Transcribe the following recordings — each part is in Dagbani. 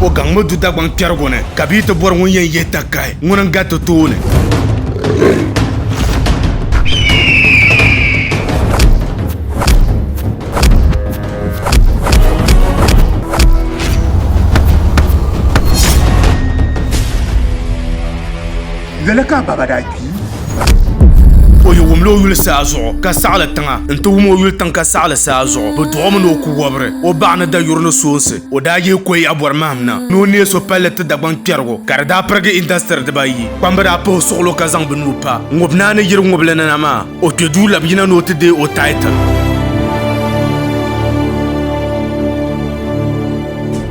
O gaŋmi du Dagbaŋ kpɛrigu ni ka bɛ yi ti bɔri ŋun yɛn yihi takahi ŋuni n-gariti tooni. Yoli ka a baba daa kpi? O yi wumla o yuli saa zuɣu ka saɣili tiŋa nti wum o yuli tiŋ ka saɣili saa zuɣu. Bɛ duɣimi ni o ku wɔbiri o baɣa ni dayuri ni soonsi. O daa yihi Koyi Abɔri Mahim na ni o neei so palli ti Dagbaŋ kpɛrigu ka di daa pirigi indasitiri dibayi. Kpamba daa pahi o suɣilo ka zaŋ bɛ nuu pa ŋub naa ni yiri ŋubili ni na maa. O kpe duu labi yina ni o ti deei o title.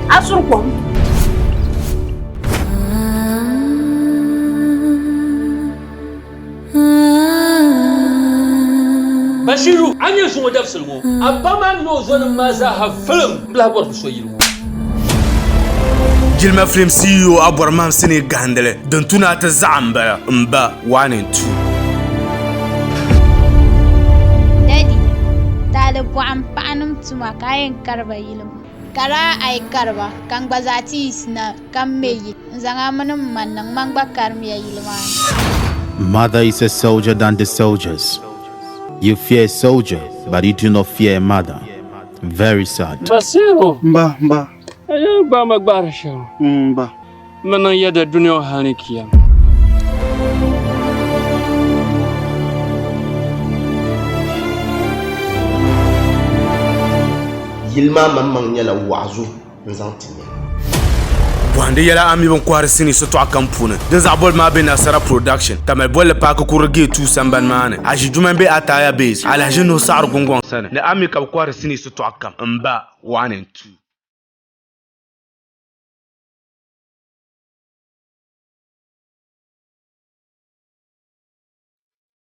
A suri kom. Bashiru, a nya zuŋɔ dabisili ŋɔ, a ba maa mini o zɔnim maa zaaha filim m-bilahi bɔri bɛ so yili ŋɔ. Jilima Film CEO Abɔri Mahim sinii gahindili din tu ni a ti zaɣa m-bala, M ba, 1 and 2. Daddy, taali bɔɣim paɣinim tuma ka a yɛn kari ba yili ŋɔ. Ka daa a yi kari ba, ka n gba zaa ti yiɣisina ka m me yili n-zaŋ a mini m ma niŋ man gba karimiya yili maa ni. Mother is a soldier than the soldiers. You fear a soldier, but you do not fear a mother. Very sad. Basiru. Mba, mba. A yɛn gbaai ma gbahiri shɛm. Mba. M niŋ yɛda dunia ŋɔ hal ni kiyama. Yili maa maŋmaŋ nyɛla wa'azu n-zaŋ ti ya. Bɔhindi yɛla a mi bin kɔhiri sinii sitɔɣu kam puuni. Din zaɣ boli maa be Nasara Production, Tamale bolli paaki kurili gate 2 sambani maa ni. A ʒi juma m-be Ataya Base, Alhaji Nuhu Saɣiri Gungɔŋ sani ni a mi ka bɛ kɔhiri sinii sitɔɣu kam. M ba, 1 and 2.